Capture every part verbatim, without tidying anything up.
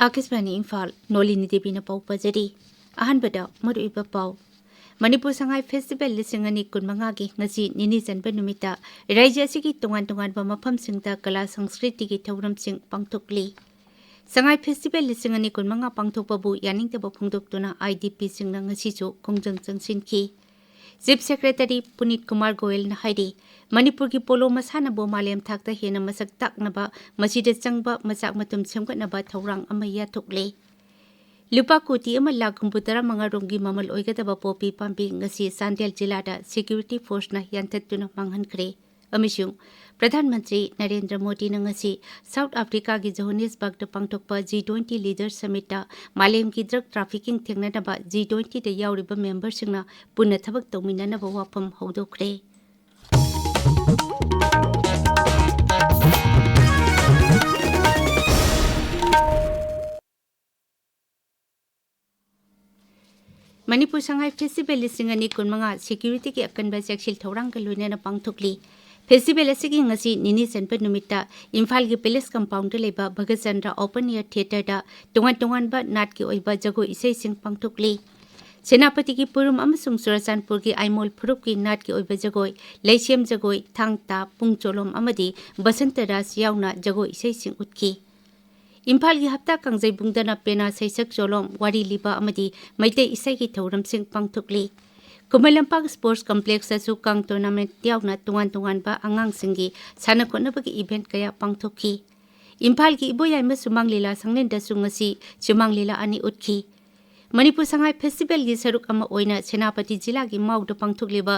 ꯑꯥꯀꯥꯁꯕꯥꯅꯤ ꯏꯝꯐꯥꯜ, ꯅꯣꯂꯤꯅꯤ ꯗꯦꯕꯤꯅ ꯄꯥꯎ ꯄꯥꯖꯔꯤ꯫ ꯑꯍꯥꯟꯕꯗ ꯃꯔꯨꯑꯣꯏꯕ ꯄꯥꯎ꯫ ꯃꯅꯤꯄꯨꯔ ꯁꯉꯥꯏ ꯐꯦꯁꯇꯤꯚꯦꯜ ꯂꯤꯁꯤꯡ ꯑꯅꯤ ꯀꯨꯟꯃꯉꯥꯒꯤ ꯉꯁꯤ ꯅꯤꯅꯤ ꯆꯟꯕ ꯅꯨꯃꯤꯠꯇ ꯔꯥꯖ꯭ꯌ ꯑꯁꯤꯒꯤ ꯇꯣꯉꯥꯟ ꯇꯣꯉꯥꯟꯕ ꯃꯐꯝꯁꯤꯡꯗ ꯀꯂꯥ ꯁꯪꯁꯀ꯭ꯔꯤꯇꯤꯒꯤ ꯊꯧꯔꯝꯁꯤꯡ ꯄꯥꯡꯊꯣꯛꯂꯤ꯫ ꯁꯉꯥꯏ ꯐꯦꯁꯇꯤꯚꯦꯜ ꯂꯤꯁꯤꯡ ꯑꯅꯤ ꯀꯨꯟꯃꯉꯥ ꯄꯥꯡꯊꯣꯛꯄꯕꯨ ꯌꯥꯅꯤꯡꯗꯕ ꯐꯣꯡꯗꯣꯛꯇꯨꯅ ꯑꯥꯏ ꯗꯤ ꯄꯤꯁꯤꯡꯅ ꯉꯁꯤꯁꯨ ꯈꯣꯡꯖꯪ ꯆꯪꯁꯤꯟꯈꯤ꯫ ꯆꯤꯐ ꯁꯦꯀ꯭ꯔꯦꯇꯔꯤ ꯄꯨꯅꯤꯠ ꯀꯨꯃꯥꯔ ꯒꯣꯌꯜꯅ ꯍꯥꯏꯔꯤ, ꯃꯅꯤꯄꯨꯔꯒꯤ ꯄꯣꯂꯣ ꯃꯁꯥꯟꯅꯕꯨ ꯃꯥꯂꯦꯝ ꯊꯥꯛꯇ ꯍꯦꯟꯅ ꯃꯁꯛ ꯇꯥꯛꯅꯕ, ꯃꯁꯤꯗ ꯆꯪꯕ ꯃꯆꯥꯛ ꯃꯊꯨꯝ ꯁꯦꯝꯒꯠꯅꯕ ꯊꯧꯔꯥꯡ ꯑꯃ ꯌꯥꯊꯣꯛꯂꯦ꯫ ꯂꯨꯄꯥ ꯀꯣꯇꯤ ꯑꯃ ꯂꯥꯈ ꯍꯨꯝꯐꯨ ꯇꯔꯥ ꯃꯉꯥ ꯔꯣꯝꯒꯤ ꯃꯃꯜ ꯑꯣꯏꯒꯗꯕ ꯄꯣꯄꯤ ꯄꯥꯝꯕꯤ ꯉꯁꯤ ꯆꯥꯟꯗꯦꯜ ꯖꯤꯂꯥꯗ ꯁꯦꯀ꯭ꯌꯨꯔꯤꯇꯤ ꯐꯣꯔꯁꯅ ꯌꯥꯟꯊꯠꯇꯨꯅ ꯃꯥꯡꯍꯟꯈ꯭ꯔꯦ꯫ ꯑꯃꯁꯨꯡ ꯄ꯭ꯔꯙꯥꯟ ꯃꯟꯇ꯭ꯔꯤ ꯅꯔꯦꯟꯗ꯭ꯔ ꯃꯣꯗꯤꯅ ꯉꯁꯤ ꯁꯥꯎꯠ ꯑꯐ꯭ꯔꯤꯀꯥꯒꯤ ꯖꯣꯍꯥꯅꯦꯁꯕꯔꯒꯇ ꯄꯥꯡꯊꯣꯛꯄ ꯖꯤ ꯇ꯭ꯋꯦꯟꯇꯤ ꯂꯤꯗꯔ ꯁꯃꯤꯠꯇ ꯃꯥꯂꯦꯝꯒꯤ ꯗ꯭ꯔꯒ ꯇ꯭ꯔꯥꯐꯤꯀꯤꯡ ꯊꯦꯡꯅꯅꯕ ꯖꯤ ꯇ꯭ꯋꯦꯟꯇꯤꯗ ꯌꯥꯎꯔꯤꯕ ꯃꯦꯝꯕꯔꯁꯤꯡꯅ ꯄꯨꯟꯅ ꯊꯕꯛ ꯇꯧꯃꯤꯟꯅꯅꯕ ꯋꯥꯐꯝ ꯍꯧꯗꯣꯛꯈ꯭ꯔꯦ꯫ ꯃꯅꯤꯄꯨꯔ ꯁꯉꯥꯏ ꯐꯦꯁꯇꯤꯚꯦꯜ ꯂꯤꯁꯤꯡ ꯑꯅꯤ ꯀꯨꯟꯃꯉꯥ ꯁꯦꯀ꯭ꯌꯨꯔꯤꯇꯤꯒꯤ ꯑꯀꯟꯕ ꯆꯦꯛꯁꯤꯜ ꯊꯧꯔꯥꯡꯒ ꯂꯣꯏꯅꯅ ꯄꯥꯡꯊꯣꯛꯂꯤ꯫ ꯐꯦꯁꯇꯤꯚꯦꯜ ꯑꯁꯤꯒꯤ ꯉꯁꯤ ꯅꯤꯅꯤ ꯆꯟꯕ ꯅꯨꯃꯤꯠꯇ ꯏꯝꯐꯥꯜꯒꯤ ꯄꯦꯂꯦꯁ ꯀꯝꯄꯥꯎꯟꯗ ꯂꯩꯕ ꯚꯒꯠ ꯆꯟꯗ꯭ꯔ ꯑꯣꯄꯟ ꯑꯦꯌꯔ ꯊꯤꯌꯦꯇꯔꯗ ꯇꯣꯉꯥꯟ ꯇꯣꯉꯥꯟꯕ ꯅꯥꯠꯀꯤ ꯑꯣꯏꯕ ꯖꯒꯣꯏ ꯏꯁꯩꯁꯤꯡ ꯄꯥꯡꯊꯣꯛꯂꯤ꯫ ꯁꯦꯅꯥꯄꯇꯤꯒꯤ ꯄꯨꯔꯨꯝ ꯑꯃꯁꯨꯡ ꯆꯨꯔꯆꯥꯟꯄꯨꯔꯒꯤ ꯑꯥꯏꯃꯣꯜ ꯐꯨꯔꯨꯞꯀꯤ ꯅꯥꯠꯀꯤ ꯑꯣꯏꯕ ꯖꯒꯣꯏ, ꯂꯩꯁꯦꯝ ꯖꯒꯣꯏ, ꯊꯥꯡ ꯇꯥ, ꯄꯨꯡ ꯆꯣꯂꯣꯝ ꯑꯃꯗꯤ ꯕꯁꯟꯇ ꯔꯥꯖ ꯌꯥꯎꯅ ꯖꯒꯣꯏ ꯏꯁꯩꯁꯤꯡ ꯎꯠꯈꯤ꯫ ꯏꯝꯐꯥꯜꯒꯤ ꯍꯞꯇꯥ ꯀꯥꯡꯖꯩꯕꯨꯡꯗꯅ ꯄꯦꯅꯥ ꯁꯩꯁꯛ ꯆꯣꯂꯣꯝ, ꯋꯥꯔꯤ ꯂꯤꯕ ꯑꯃꯗꯤ ꯃꯩꯇꯩ ꯏꯁꯩꯒꯤ ꯊꯧꯔꯝꯁꯤꯡ ꯄꯥꯡꯊꯣꯛꯂꯤ꯫ ꯈꯨꯃꯟ ꯂꯝꯄꯥꯛ ꯁ꯭ꯄꯣꯔꯠꯁ ꯀꯝꯄ꯭ꯂꯦꯛꯁꯇꯁꯨ ꯀꯥꯡ ꯇꯣꯔꯅꯥꯃꯦꯟꯠ ꯌꯥꯎꯅ ꯇꯣꯉꯥꯟ ꯇꯣꯉꯥꯟꯕ ꯑꯉꯥꯡꯁꯤꯡꯒꯤ ꯁꯥꯟꯅ ꯈꯣꯠꯅꯕꯒꯤ ꯏꯚꯦꯟꯠ ꯀꯌꯥ ꯄꯥꯡꯊꯣꯛꯈꯤ꯫ ꯏꯝꯐꯥꯜꯒꯤ ꯏꯕꯣꯌꯥꯏꯃ ꯁꯨꯃꯥꯡ ꯂꯤꯂꯥ ꯁꯪꯂꯦꯟꯗꯁꯨ ꯉꯁꯤ ꯁꯨꯃꯥꯡ ꯂꯤꯂꯥ ꯑꯅꯤ ꯎꯠꯈꯤ꯫ ꯃꯅꯤꯄꯨꯔ ꯁꯉꯥꯏ ꯐꯦꯁꯇꯤꯚꯦꯜꯒꯤ ꯁꯔꯨꯛ ꯑꯃ ꯑꯣꯏꯅ ꯁꯦꯅꯥꯄꯇꯤ ꯖꯤꯂꯥꯒꯤ ꯃꯥꯎꯗ ꯄꯥꯡꯊꯣꯛꯂꯤꯕ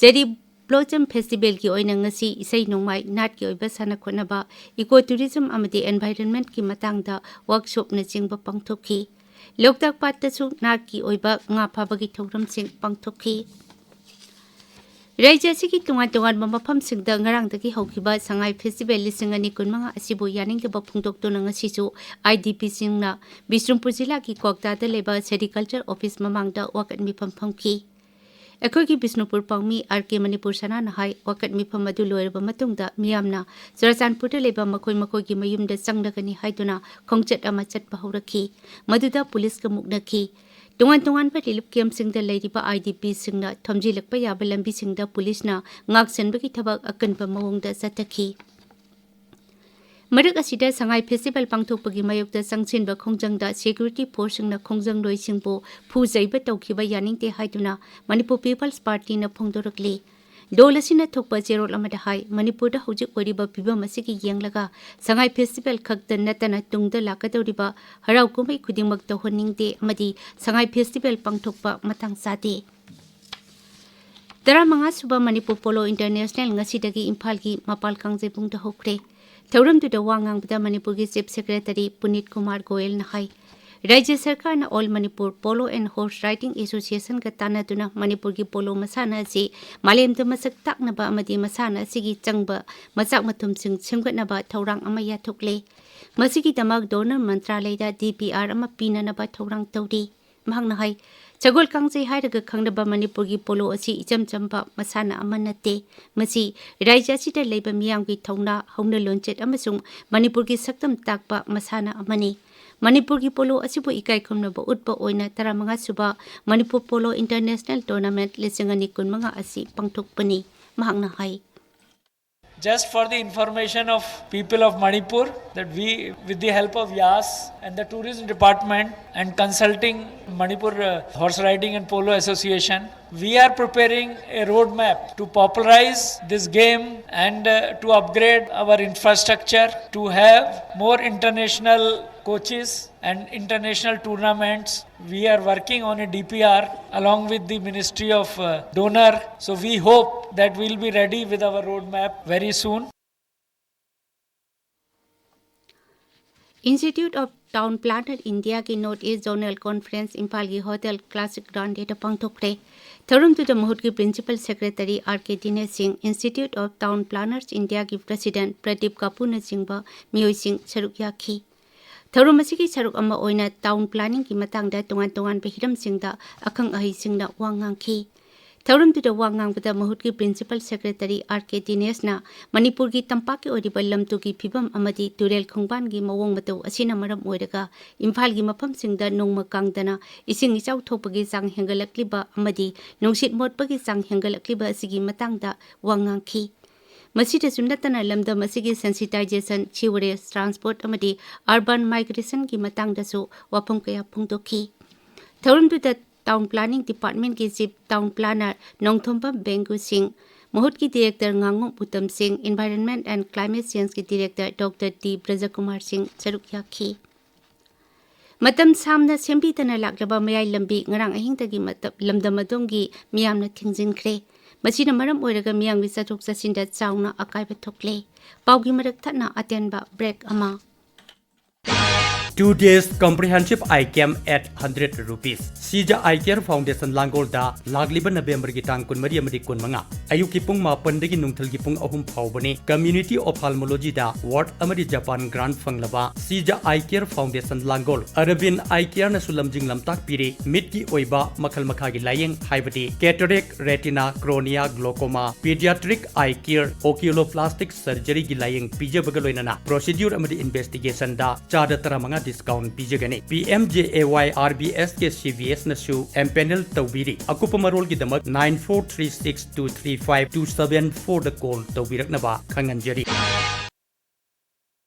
ꯆꯦꯔꯤ ꯕ꯭ꯂꯣꯁꯝ ꯐꯦꯁꯇꯤꯚꯦꯜꯒꯤ ꯑꯣꯏꯅ ꯉꯁꯤ ꯏꯁꯩ ꯅꯣꯡꯃꯥꯏ, ꯅꯥꯠꯀꯤ ꯑꯣꯏꯕ ꯁꯥꯟꯅ ꯈꯣꯠꯅꯕ, ꯏꯀꯣ ꯇꯨꯔꯤꯖꯝ ꯑꯃꯗꯤ ꯑꯦꯟꯚꯥꯏꯔꯟꯃꯦꯟꯠꯀꯤ ꯃꯇꯥꯡꯗ ꯋꯥꯔꯛꯁꯣꯞꯅꯆꯤꯡꯕ ꯄꯥꯡꯊꯣꯛꯈꯤ꯫ ꯂꯣꯛꯇꯥꯛ ꯄꯥꯠꯇꯁꯨ ꯅꯥꯠꯀꯤ ꯑꯣꯏꯕ ꯉꯥ ꯐꯥꯕꯒꯤ ꯊꯧꯔꯝꯁꯤꯡ ꯄꯥꯡꯊꯣꯛꯈꯤ꯫ ꯔꯥꯖ꯭ꯌ ꯑꯁꯤꯒꯤ ꯇꯣꯉꯥꯟ ꯇꯣꯉꯥꯟꯕ ꯃꯐꯝꯁꯤꯡꯗ ꯉꯔꯥꯡꯗꯒꯤ ꯍꯧꯈꯤꯕ ꯁꯉꯥꯏ ꯐꯦꯁꯇꯤꯚꯦꯜ ꯂꯤꯁꯤꯡ ꯑꯅꯤ ꯀꯨꯟꯃꯉꯥ ꯑꯁꯤꯕꯨ ꯌꯥꯅꯤꯡꯗꯕ ꯐꯣꯡꯗꯣꯛꯇꯨꯅ ꯉꯁꯤꯁꯨ ꯑꯥꯏ ꯗꯤ ꯄꯤꯁꯤꯡꯅ ꯕꯤꯁꯅꯨꯄꯨꯔ ꯖꯤꯂꯥꯒꯤ ꯀ꯭ꯋꯥꯛꯇꯥꯗ ꯂꯩꯕ ꯁꯦꯔꯤꯀꯜꯆꯔ ꯑꯣꯐꯤꯁ ꯃꯃꯥꯡꯗ ꯋꯥꯀꯠ ꯃꯤꯐꯝ ꯐꯝꯈꯤ꯫ ꯑꯩꯈꯣꯏꯒꯤ ꯕꯤꯁꯅꯨꯄꯨꯔ ꯄꯥꯎꯃꯤ ꯑꯥꯔ ꯀꯦ ꯃꯅꯤꯄꯨꯔ ꯁꯅꯥꯅ ꯍꯥꯏ, ꯋꯥꯀꯠ ꯃꯤꯐꯝ ꯑꯗꯨ ꯂꯣꯏꯔꯕ ꯃꯇꯨꯡꯗ ꯃꯤꯌꯥꯝꯅ ꯆꯨꯔꯆꯥꯟꯄꯨꯔꯗ ꯂꯩꯕ ꯃꯈꯣꯏ ꯃꯈꯣꯏꯒꯤ ꯃꯌꯨꯝꯗ ꯆꯪꯂꯒꯅꯤ ꯍꯥꯏꯗꯨꯅ ꯈꯣꯡꯆꯠ ꯑꯃ ꯆꯠꯄ ꯍꯧꯔꯛꯈꯤ꯫ ꯃꯗꯨꯗ ꯄꯨꯂꯤꯁꯀ ꯃꯨꯛꯅꯈꯤ꯫ ꯇꯣꯉꯥꯟ ꯇꯣꯉꯥꯟꯕ ꯔꯤꯂꯤꯐ ꯀꯦꯝꯞꯁꯤꯡꯗ ꯂꯩꯔꯤꯕ ꯑꯥꯏ ꯗꯤ ꯄꯤꯁꯤꯡꯅ ꯊꯣꯝꯖꯤꯜꯂꯛꯄ ꯌꯥꯕ ꯂꯝꯕꯤꯁꯤꯡꯗ ꯄꯨꯂꯤꯁꯅ ꯉꯥꯛꯁꯦꯟꯕꯒꯤ ꯊꯕꯛ ꯑꯀꯟꯕ ꯃꯑꯣꯡꯗ ꯆꯠꯊꯈꯤ꯫ ꯃꯔꯛ ꯑꯁꯤꯗ ꯁꯉꯥꯏ ꯐꯦꯁꯇꯤꯚꯦꯜ ꯄꯥꯡꯊꯣꯛꯄꯒꯤ ꯃꯥꯌꯣꯛꯇ ꯆꯪꯁꯤꯟꯕ ꯈꯣꯡꯖꯪꯗ ꯁꯦꯀ꯭ꯌꯨꯔꯤꯇꯤ ꯐꯣꯔꯁꯁꯤꯡꯅ ꯈꯣꯡꯖꯪꯂꯣꯏꯁꯤꯡꯕꯨ ꯐꯨ ꯆꯩꯕ ꯇꯧꯈꯤꯕ ꯌꯥꯅꯤꯡꯗꯦ ꯍꯥꯏꯗꯨꯅ ꯃꯅꯤꯄꯨꯔ ꯄꯤꯄꯜꯁ ꯄꯥꯔꯇꯤꯅ ꯐꯣꯡꯗꯣꯔꯛꯂꯤ꯫ ꯗꯣꯜ ꯑꯁꯤꯅ ꯊꯣꯛꯄ ꯆꯦꯔꯣꯜ ꯑꯃꯗ ꯍꯥꯏ, ꯃꯅꯤꯄꯨꯔꯗ ꯍꯧꯖꯤꯛ ꯑꯣꯏꯔꯤꯕ ꯐꯤꯕꯝ ꯑꯁꯤꯒꯤ ꯌꯦꯡꯂꯒ ꯁꯉꯥꯏ ꯐꯦꯁꯇꯤꯚꯦꯜ ꯈꯛꯇ ꯅꯠꯇꯅ ꯇꯨꯡꯗ ꯂꯥꯛꯀꯗꯧꯔꯤꯕ ꯍꯔꯥꯎ ꯀꯨꯝꯍꯩ ꯈꯨꯗꯤꯡꯃꯛ ꯇꯧꯍꯟꯅꯤꯡꯗꯦ ꯑꯃꯗꯤ ꯁꯉꯥꯏ ꯐꯦꯁꯇꯤꯚꯦꯜ ꯄꯥꯡꯊꯣꯛꯄ ꯃꯇꯥꯡ ꯆꯥꯗꯦ꯫ ꯇꯔꯥꯃꯉꯥ ꯁꯨꯕ ꯃꯅꯤꯄꯨꯔ ꯄꯣꯂꯣ ꯏꯟꯇꯔꯅꯦꯁꯅꯦꯜ ꯉꯁꯤꯗꯒꯤ ꯏꯝꯐꯥꯜꯒꯤ ꯃꯄꯥꯜ ꯀꯥꯡꯖꯩꯕꯨꯡꯗ ꯍꯧꯈ꯭ꯔꯦ꯫ ꯊꯧꯔꯝꯗꯨꯗ ꯋꯥ ꯉꯥꯡꯕꯗ ꯃꯅꯤꯄꯨꯔꯒꯤ ꯆꯤꯐ ꯁꯦꯀ꯭ꯔꯦꯇꯔꯤ ꯄꯨꯅꯤꯠ ꯀꯨꯃꯥꯔ ꯒꯣꯌꯦꯜꯅ ꯍꯥꯏ, ꯔꯥꯖ꯭ꯌ ꯁꯔꯀꯥꯔꯅ all Manipur polo and horse riding ꯑꯦꯁꯣꯁꯤꯌꯦꯁꯟꯒ ꯇꯥꯟꯅꯗꯨꯅ ꯃꯅꯤꯄꯨꯔꯒꯤ ꯄꯣꯂꯣ ꯃꯁꯥꯟꯅ ꯑꯁꯤ ꯃꯥꯂꯦꯝꯗ ꯃꯁꯛ ꯇꯥꯛꯅꯕ ꯑꯃꯗꯤ ꯃꯁꯥꯟꯅ ꯑꯁꯤꯒꯤ ꯆꯪꯕ ꯃꯆꯥꯛ ꯃꯊꯨꯝꯁꯤꯡ ꯁꯦꯝꯒꯠꯅꯕ ꯊꯧꯔꯥꯡ ꯑꯃ ꯌꯥꯊꯣꯛꯂꯦ꯫ ꯃꯁꯤꯒꯤꯗꯃꯛ ꯗꯣꯅꯔ ꯃꯟꯇ꯭ꯔꯥꯂꯌꯗ ꯗꯤ ꯄꯤ ꯑꯥꯔ ꯑꯃ ꯄꯤꯅꯅꯕ ꯊꯧꯔꯥꯡ ꯇꯧꯔꯤ꯫ ꯃꯍꯥꯛꯅ ꯍꯥꯏ, ꯁꯒꯣꯜ ꯀꯥꯡꯖꯩ ꯍꯥꯏꯔꯒ ꯈꯪꯅꯕ ꯃꯅꯤꯄꯨꯔꯒꯤ ꯄꯣꯂꯣ ꯑꯁꯤ ꯏꯆꯝ ꯆꯝꯕ ꯃꯁꯥꯟꯅ ꯑꯃ ꯅꯠꯇꯦ꯫ ꯃꯁꯤ ꯔꯥꯖ꯭ꯌ ꯑꯁꯤꯗ ꯂꯩꯕ ꯃꯤꯌꯥꯝꯒꯤ ꯊꯧꯅꯥ, ꯍꯧꯅ ꯂꯣꯟꯆꯠ ꯑꯃꯁꯨꯡ ꯃꯅꯤꯄꯨꯔꯒꯤ ꯁꯛꯇꯝ ꯇꯥꯛꯄ ꯃꯁꯥꯟꯅ ꯑꯃꯅꯤ꯫ ꯃꯅꯤꯄꯨꯔꯒꯤ ꯄꯣꯂꯣ ꯑꯁꯤꯕꯨ ꯏꯀꯥꯏ ꯈꯨꯝꯅꯕ ꯎꯠꯄ ꯑꯣꯏꯅ ꯇꯔꯥꯃꯉꯥ ꯁꯨꯕ ꯃꯅꯤꯄꯨꯔ ꯄꯣꯂꯣ ꯏꯟꯇꯔꯅꯦꯁꯅꯦꯜ ꯇꯣꯔꯅꯥꯃꯦꯟꯠ ꯂꯤꯁꯤꯡ ꯑꯅꯤ ꯀꯨꯟꯃꯉꯥ ꯑꯁꯤ ꯄꯥꯡꯊꯣꯛꯄꯅꯤ꯫ ꯃꯍꯥꯛꯅ ꯍꯥꯏ, Just for the information of people of Manipur, that we, with the help of YAS and the tourism department and consulting Manipur uh, Horse Riding and Polo Association, we are preparing a roadmap to popularize this game and uh, to upgrade our infrastructure, to have more international coaches and international tournaments. We are working on a D P R along with the Ministry of uh, Donor. So we hope that we'll be ready with our roadmap very soon. Institute of Town Planner Indiaꯒꯤ North East Zonal Conference ꯏꯝꯐꯥꯜꯒꯤ Hotel Classic Grande ꯗ ꯄꯥꯡꯊꯣꯛꯈ꯭ꯔꯦ꯫ ꯊꯧꯔꯝꯗꯨꯗ ꯃꯍꯨꯠꯀꯤ Principal Secretary R ꯀꯦ ꯗꯤꯅꯦꯁ ꯁꯤꯡ, Institute of Town Planners Indiaꯒꯤ President Pradeep ꯀꯥꯄꯨꯅꯆꯤꯡꯕ ꯃꯤꯑꯣꯏꯁꯤꯡ ꯁꯔꯨꯛ ꯌꯥꯈꯤ꯫ ꯊꯧꯔꯝ ꯑꯁꯤꯒꯤ ꯁꯔꯨꯛ ꯑꯃ ꯑꯣꯏꯅ ꯇꯥꯎꯟ ꯄ꯭ꯂꯥꯅꯤꯡꯒꯤ ꯃꯇꯥꯡꯗ ꯇꯣꯉꯥꯟ ꯇꯣꯉꯥꯟꯕ ꯍꯤꯔꯝꯁꯤꯡꯗ ꯑꯈꯪ ꯑꯍꯩꯁꯤꯡꯅ ꯋꯥ ꯉꯥꯡꯈꯤ꯫ ꯊꯧꯔꯝꯗꯨꯗ ꯋꯥ ꯉꯥꯡꯕꯗ ꯃꯍꯨꯠꯀꯤ Principal Secretary ꯑꯥꯔ ꯀꯦ ꯗꯤꯅꯦꯁꯅ ꯃꯅꯤꯄꯨꯔꯒꯤ ꯇꯝꯄꯥꯛꯀꯤ ꯑꯣꯏꯔꯤꯕ ꯂꯝ ꯇꯨꯒꯤ ꯐꯤꯕꯝ ꯑꯃꯗꯤ ꯇꯨꯔꯦꯜ ꯈꯣꯡꯕꯥꯟꯒꯤ ꯃꯑꯣꯡ ꯃꯇꯧ ꯑꯁꯤꯅ ꯃꯔꯝ ꯑꯣꯏꯔꯒ ꯏꯝꯐꯥꯜꯒꯤ ꯃꯐꯝꯁꯤꯡꯗ ꯅꯣꯡꯃ ꯀꯥꯡꯗꯅ ꯏꯁꯤꯡ ꯏꯆꯥꯎ ꯊꯣꯛꯄꯒꯤ ꯆꯥꯡ ꯍꯦꯟꯒꯠꯂꯛꯂꯤꯕ ꯑꯃꯗꯤ ꯅꯨꯡꯁꯤꯠ ꯃꯣꯠꯄꯒꯤ ꯆꯥꯡ ꯍꯦꯟꯒꯠꯂꯛꯂꯤꯕ ꯑꯁꯤꯒꯤ ꯃꯇꯥꯡꯗ ꯋꯥ ꯉꯥꯡꯈꯤ꯫ ꯃꯁꯤꯗꯁꯨ ꯅꯠꯇꯅ ꯂꯝꯗꯝ ꯑꯁꯤꯒꯤ sensitization, sewerage, transport ꯑꯃꯗꯤ urban migrationꯒꯤ ꯃꯇꯥꯡꯗꯁꯨ ꯋꯥꯐꯝ ꯀꯌꯥ ꯐꯣꯡꯗꯣꯛꯈꯤ꯫ ꯊꯧꯔꯝꯗꯨꯗ Town Planning Departmentꯀꯤ Chief Town Planner Nongthombam ꯕꯦꯡꯒꯨ ꯁꯤꯡ, ꯃꯍꯨꯠꯀꯤ Director ꯉꯥꯉꯣꯝ ꯎꯇꯝ ꯁꯤꯡ, Environment and Climate Changeꯀꯤ Director doctor T Brajkumar Singh ꯁꯔꯨꯛ ꯌꯥꯈꯤ꯫ ꯃꯇꯝ ꯁꯥꯡꯅ ꯁꯦꯝꯕꯤꯗꯅ ꯂꯥꯛꯂꯕ ꯃꯌꯥꯏ ꯂꯝꯕꯤ ꯉꯔꯥꯡ ꯑꯍꯤꯡꯗꯒꯤ ꯃꯇꯝ, ꯂꯝꯗꯝ ꯑꯗꯣꯝꯒꯤ ꯃꯤꯌꯥꯝꯅ ꯊꯤꯡꯖꯤꯟꯈ꯭ꯔꯦ꯫ ꯃꯁꯤꯅ ꯃꯔꯝ ꯑꯣꯏꯔꯒ ꯃꯤꯌꯥꯝꯒꯤ ꯆꯠꯊꯣꯛ ꯆꯠꯁꯤꯟꯗ ꯆꯥꯎꯅ ꯑꯀꯥꯏꯕ ꯊꯣꯛꯂꯦ꯫ ꯄꯥꯎꯒꯤ ꯃꯔꯛ ꯊꯠꯅ ꯑꯇꯦꯟꯕ break ꯑꯃ꯫ Two days comprehensive eye camp at hundred rupees. Shija Eye Care Foundation ꯂꯥꯡꯒꯣꯜꯗ ꯂꯥꯛꯂꯤꯕ ꯅꯕꯦꯝꯕꯔꯒꯤ ꯇꯥꯡ ꯀꯨꯟꯃꯔꯤ ꯑꯃꯗꯤ ꯀꯨꯟꯃꯉꯥ, ꯑꯌꯨꯛꯀꯤ ꯄꯨꯡ ꯃꯥꯄꯟꯗꯒꯤ ꯅꯨꯡꯊꯤꯜꯒꯤ ꯄꯨꯡ ꯑꯍꯨꯝ ꯐꯥꯎꯕꯅꯤ꯫ Community Ophthalmologyꯗ award ꯑꯃꯗꯤ Japan grant ꯐꯪꯂꯕ ꯁꯤꯖ Eye Care Foundation ꯂꯥꯡꯒꯣꯜ, Aravind Eye Careꯅꯁꯨ ꯂꯝꯖꯤꯡ ꯂꯝꯇꯥꯛ ꯄꯤꯔꯤ꯫ ꯃꯤꯠꯀꯤ ꯑꯣꯏꯕ ꯃꯈꯜ ꯃꯈꯥꯒꯤ ꯂꯥꯌꯦꯡ, ꯍꯥꯏꯕꯗꯤ cataract, retina, cornea, glaucoma, pediatric eye care, oculoplastic surgeryꯒꯤ ꯂꯥꯌꯦꯡ ꯄꯤꯖꯕꯒ ꯂꯣꯏꯅꯅ procedure ꯑꯃꯗꯤ investigationꯗ ꯆꯥꯗ ꯇꯔꯥꯃꯉꯥ discount ꯄꯤꯖꯒꯅꯤ꯫ ꯄꯤ ꯑꯦꯝ ꯖꯦ ꯑꯦ ꯋꯥꯏ R B ꯑꯦꯁꯀꯤ C V ꯑꯦꯁꯅꯁꯨ empanel ꯇꯧꯕꯤꯔꯤ꯫ ꯑꯀꯨꯞꯄ ꯃꯔꯣꯜꯒꯤꯗꯃꯛ nine four three six two three five two seven fourꯗ call ꯇꯧꯕꯤꯔꯛꯅꯕ ꯈꯪꯍꯟꯖꯔꯤ꯫